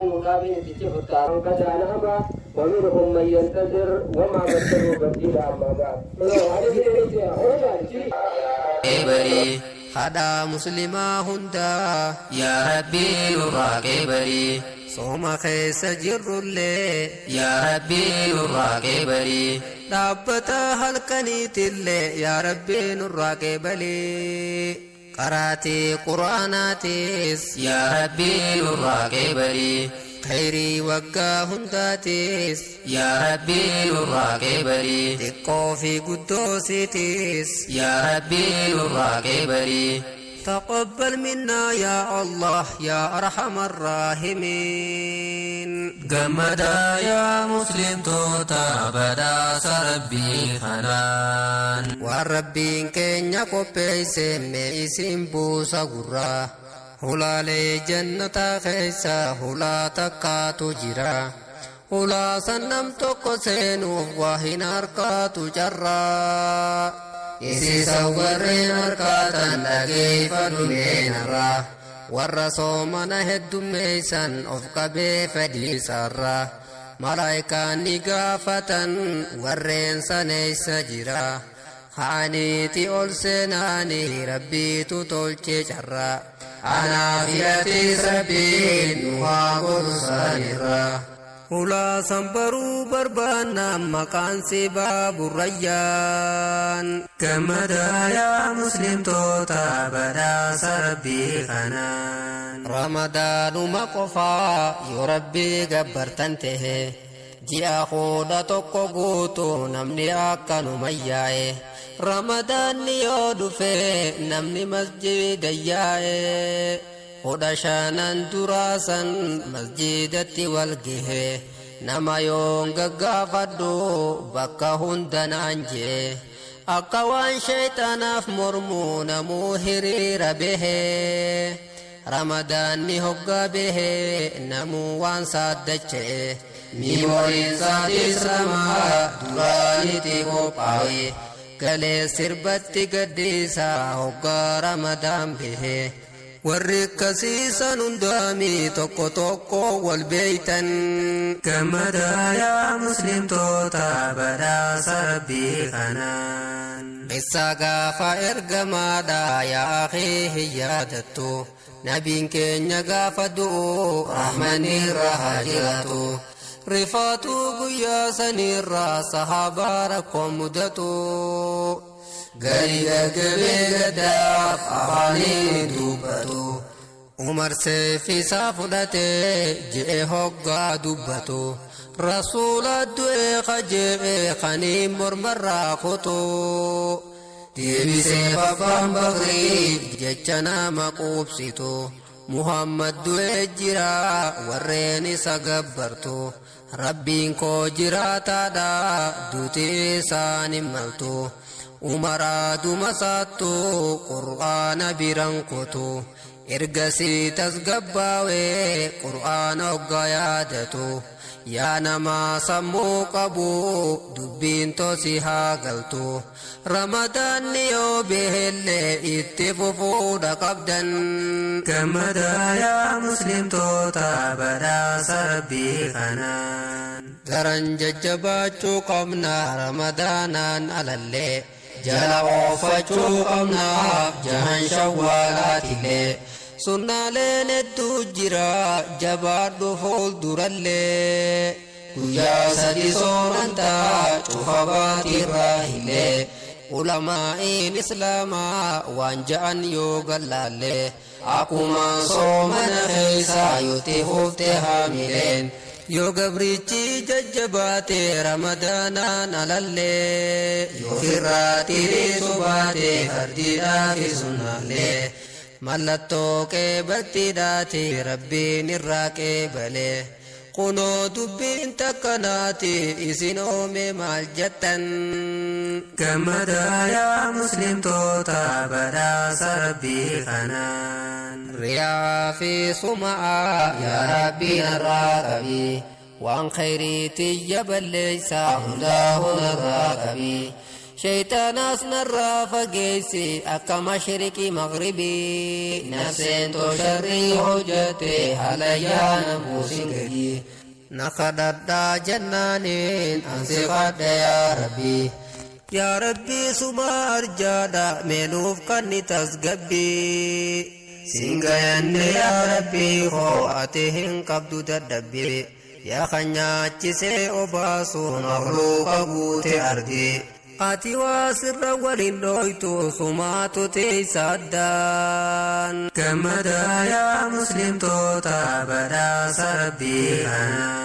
مقابل تشفت بدا نهبا ومنهم من ينتظر وما بدلوا تبديلا. أما بعد، qeebalii hadhaa muslimaa hundaa, yaa Rabbii nurraa qeebalii. Sooma keessa jirrullee, yaa Rabbii nurraa qeebalii. Dhaabbata halkaniitillee, yaa Rabbii nurraa qeebalii. Qaraatii quraanaatis, yaa Rabbii nurraa qeebalii. Khayrii waggaa hundaatis, yaa Rabbii nurraa qeebalii. Xiqqoo fi guddoosiitis, yaa Rabbii nurraa qeebalii. تقبل منا يا الله يا أرحم الراحمين. Gammadaa yaa muslimtoota badhaasa Rabbii kanaan. Waan Rabbiin keenya qopheesse mee isin buusa gurraa. Hulaalee jannataa keessa hulaa takkaatu jira. Hulaa san nam tokko seenuuf waa hin harkaatu carraa. Isiisa warreen harkaatan dhageeffadhu meenarraa. Warra soomana heddummeeysan of qabee fedhiisarraa. Malaayikaan ni gaafatan, warreen saneeysa jira? Haaniiti ol seenaanii Rabbiitu tolchee carraa. Anaa filatis Rabbiin nu haa godhu sanirraa. Hulaa san baruu barbaanna, maqaan si Baaburrayyaan. Gammadaa yaa muslimtoota badhaasa Rabbii kanaan. Ramadaanuma qofaa yoo Rabbii gabbartan tahe, ji'a 11 guutuu namni akkanuma yaa'e. Ramadaanni yoo dhufe namni masjida yaa'e. 15n duraasan masjidatti wal gahe. Nama yoon gaggaafadhu bakka hundanaan jee, akka waan shayxaanaaf mormuu namuu hiriira bahee. Ramadaanni hoggaa bahee namuu waan saaddacha'e, miimooriin isaatis ramaa duraanitti qophaa'e, galee sirbatti gaddiisa hoggaa Ramadaan bahee. Warri akkasiisan hundaami tokko tokko wal beeytan. Gammadaa yaa muslimtoota badhaasa Rabbii kanaan. Qissaa gaafa ergamaadha, yaa akhii, hin yaadattu? Nabiin keenya gaafa du'u, rahmanni irra haa jiraatu, rifaatuu guyyaa saniirraa sahaabaa rakkoo mudatu. Gari gaggabee gaddaaf afaaniin dubbatu. Umar seefisaa fudhatee je'e hoggaa dubbatu, Rasuula du'ee kaje'e kanii mormarraa kutu. Deebisee abbaan Bakrii jecha nama quubsitu, Muhammad du'ee jira, warreen isa gabbartu, Rabbiin koo jiraataadha, duuti isaan hin maltu. Umaraaduma saattu Qur'aana biran kutu. Ergasii tasgabbaawee Qur'aana hoggaa yaadatu. Yaa namaa sammuu qabu, dubbiin tosi haa galtu. Ramadaanni yoo beellee itti fufuudha qabdan. Gammadaa yaa muslimtoota badhaasa Rabbii kanaan. Daran jajjabaachuu qabna, Ramadaanaan alallee jala oofachuu qabna jahan Shawwaalaatillee. Sunnaaleen hedduu jira, jabaadhu fuuldurallee. Guyyaa 3 soomantaa cufa baatirraa hillee. Ulamaa'iin Islaamaa waan ja'an yoo gallaallee, akkuma soomana keessa yooti fufte haamileen. Yoo gabrichi jajjabaate Ramadaanaan alallee, yoo firraa xiriisu baate fardiidhaa fi sunnaallee, mallattoo qeebaltiidhaati Rabbiin irraa qeebalee. Kunoo dubbiin takkanaati, isin oome maal jettan? Gammadaa yaa muslimtoota badhaasa Rabbii kanaan. Riyaa fi suma'aa, yaa Rabbi narraa qabi. Waan khayriitiyya balleeysaa hundaa'u narraa qabi. Shayxaanaas narraa fageessi akka mashriqii maghribii. Nafseen too sharrii hojjette halayyaa na buusin gadi. Na kadhadhaa jennaaniin ansi kadhe yaa Rabbii. Yaa Rabbii suma arjaadha meenuuf kanni tasgabbii. Siin gayanne yaa Rabbii koo ati hin qabdu dadhabbii. Yaa kan nyaachisee obaasu makhluuqa guute ardi. Ati waa sirra waliin dhooytu sumaatu teeysa addaan. Gammadaa yaa muslimtoota badhaasa Rabbii kanaan.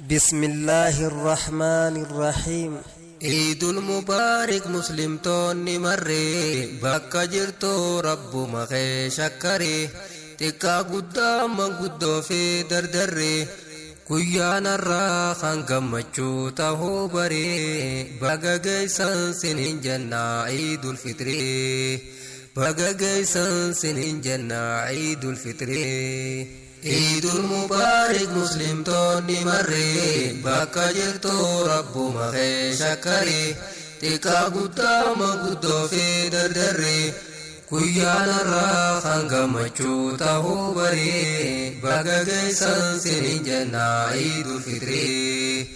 بسم الله الرحمن الرحيم. Iidul Mubaarik muslimtoonni marri bakka jirtu rabbuma kee shakkari, xiqqaa guddaa manguddoo fi dardarri, guyyaan har'aa kan gammachuu tahuu bari, baga geessan sinin jennaa Iidul Fitrii, baga geessan sinin jennaa Iidul Fitrii. Iidul Mubaarik muslimtoonni marri bakka jirtu rabbuma kee shakkari, xiqqaa guddaa manguddoo fi dardarri, guyyaan har'aa kan gammachuu tahuu bari, baga geessan sinin jennaa Iidul Fitrii,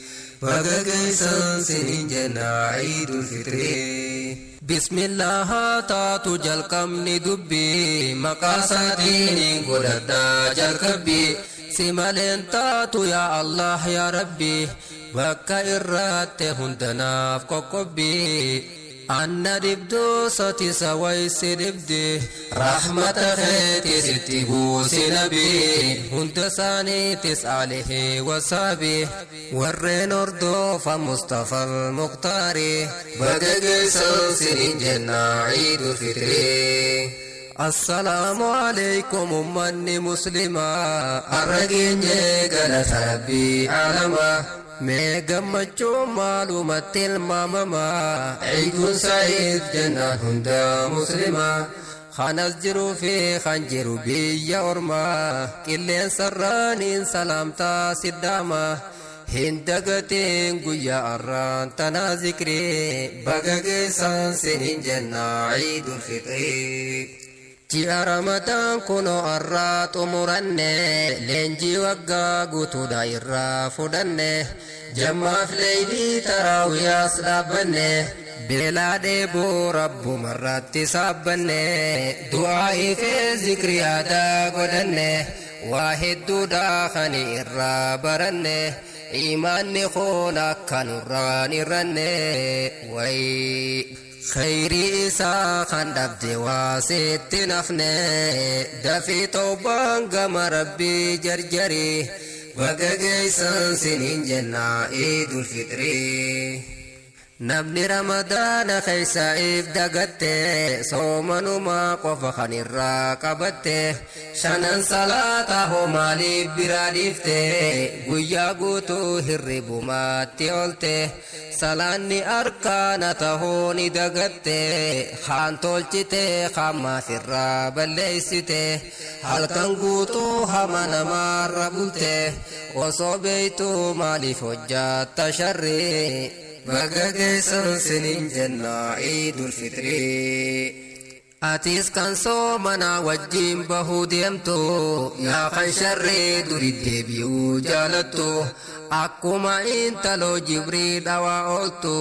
baga geessan sinin jennaa Iidul Fitrii. Bismillah taatu jalqabni dubbii, maqaa isaatiin godhadhaa jalqabbii, si maleen taatu yaa Allah yaa Rabbi, bakka irraatti hundanaaf qoqqobbii. Anna dhibduu sotisa waysi dhibdi, rahmata keeti sitti buusi nabii, hunda isaaniitis alihi wasaabi, warreen hordofa Mustafa al-Muqtaari, baga geessan sinin jennaa Iidul Fitrii. Assalaamu alaykum ummanni muslimaa, har'a geenye galata Rabbii alamaa. Mee gammachuu maalumatti ilmaamamaa, Ciiduun Sa'iid jennaan hunda muslimaa. Kanas jiruu fi kan jiru biyya ormaa, qilleensarraaniin salaamtaa siddaama. Hin dagatiin guyyaa har'aan tanaa zikrii, baga geessan sinin jennaa Ciidul Fitrii. Ji'a Ramadaan kunoo har'aa xumuranne, leenjii waggaa guutuudha irraa fudhanne, jammaaf leeylii taraawiyaas dhaabbanne, beelaa dheebuu rabbumarratti saabbanne, du'aa'ii fi zikrii aadaa godhanne, waa hedduudha kan irraa baranne, imaanni kun akka nurraan irranne wayii. Khayrii isaa kan dhabde waa sitti nafne, dafii tawbaan gama Rabbii jarjari, baga geessan sinin jennaa Iidul Fitrii. Namni Ramadaana keessa if dagatte, soomanumaa qofa kan irraa qabatte, shanan salaata hoo maaliif biraa dhiifte, guyyaa guutuu hirribumaatti oolte, salaanni arkaana tahuu ni dagatte, kaan tolchite kaan maafirraa balleessite, halkan guutuu hama namaarra bulte, osoo beeytuu maaliif hojjatta sharrii, baga geessan sinin jennaa Iidul Fitrii. Atis kan soomanaa wajjin bahuu deemtu, yaa kan sharree duri deebi'uu jaalattu, akkuma intaloo jibrii dhawaa ooltu,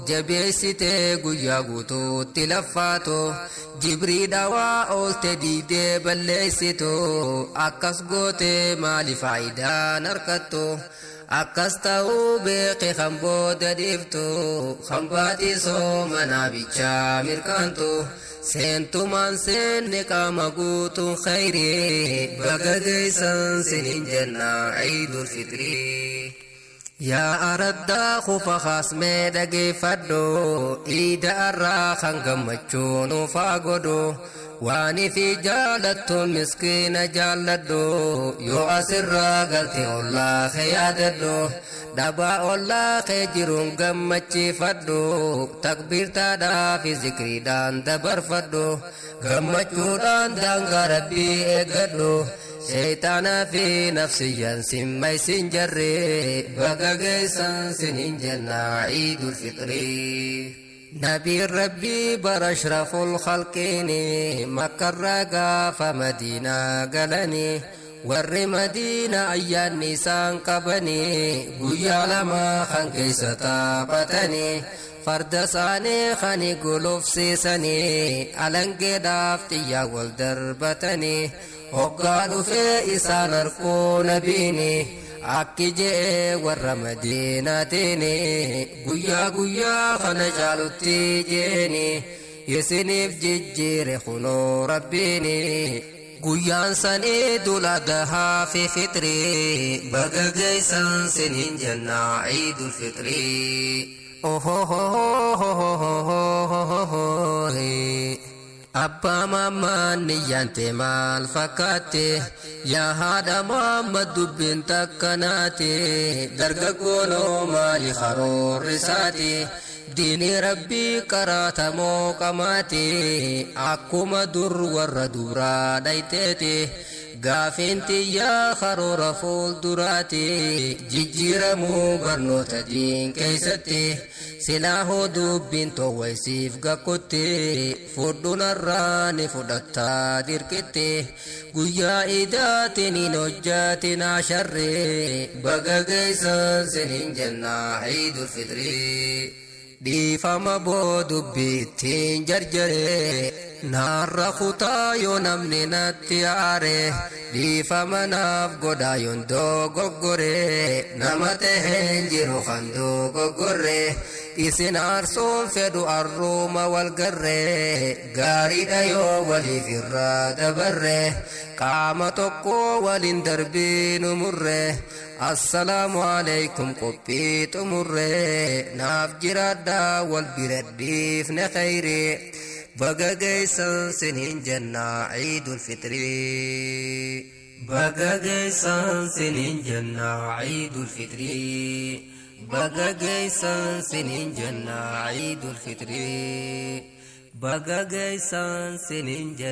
jabeessitee guyyaa guutuutti laffaatu, jibrii dhawaa oolte diidee balleessitu, akkas gootee maali faayidaan harkattu? Akkas ta'uu beeke kan booda dhiiftu, kan baatii soomanaa bichaa mirkaantu, seentumaan seenne qaama guutuun khayrii, baga geessan sinin jennaa Ciidul Fitrii. Yaa araddaa kufa kaasmee dhageeffadhu, iida har'aa kan gammachuu nuufaa godhu, waan fi jaalattu miskiina jaalladhu, yoo asirraa galte ollaa kee yaadadhu, dhabaa ollaa kee jiruun gammachiifadhu, takbiirtaadhaa fi zikriidhaan dabarfadhu, gammachuudhaan daangaa Rabbii eeggadhu, shayxaanaa fi nafsiyyaan simmaysin jarri, baga geessan sinin jennaa Ciidul Fitrii. Nabiin Rabbii bara ashraful khalqiini Makkarraa gaafa Madiinaa galanii warri Madiina ayyaanni isaan qabanii guyyaa lama kan keessa taphatanii farda isaanii kan gulufsiisanii alangeedhaaf xiyyaa wal darbatanii hoggaa dhufee isaan arkuu nabiini akki je'ee warra Madiinaatiin guyyaa guyyaa kana caalutti jeeni isiniif jijjiire kunoo Rabbiini guyyaan san Iidul Adhaa fi Fixrii baga geessan siniin jennaa Iidul Fixrii. Abbaa maammaan niyyaan tee maal fakkaatte yaa haadha Muhammad dubbiin takkanaati dargaggoonoo maali karoorri isaati diinii Rabbii qaraatamoo qamaati akkuma dur warra dubraa dhayteeti gaafiin tiyyaa karoora fuulduraati jijjiiramuu barnoota diin keessatti silaa hoo dubbiin toowwaysiif gakkutti fudhunarraa ni fudhattaa dirqitti guyyaa idaatiin hin hojjatinaa sharri baga geessan siniin jennaa Iidul Fixrii. Dhiifama boo dubbii ittiin jarjare naarra kutaa yoo namni natti aare dhiifama naaf godhaa yoon dogoggore nama taheen jiru kan dogoggorre isin aarsuun fedhu arruuma wal garre gaariidha yoo waliif irraa dabarre qaama tokko waliin darbiinu murre assalaamu alaikum qophii xumurre naaf jiraadhaa wal bira dhiifne khayri baga geessan siniin jennaa Iidul Fixrii. Baga geessan siniin jennaa Iidul Fixrii. Baga geessan siniin jennaa Iidul Fixrii. Baga geessan siniin jennaa.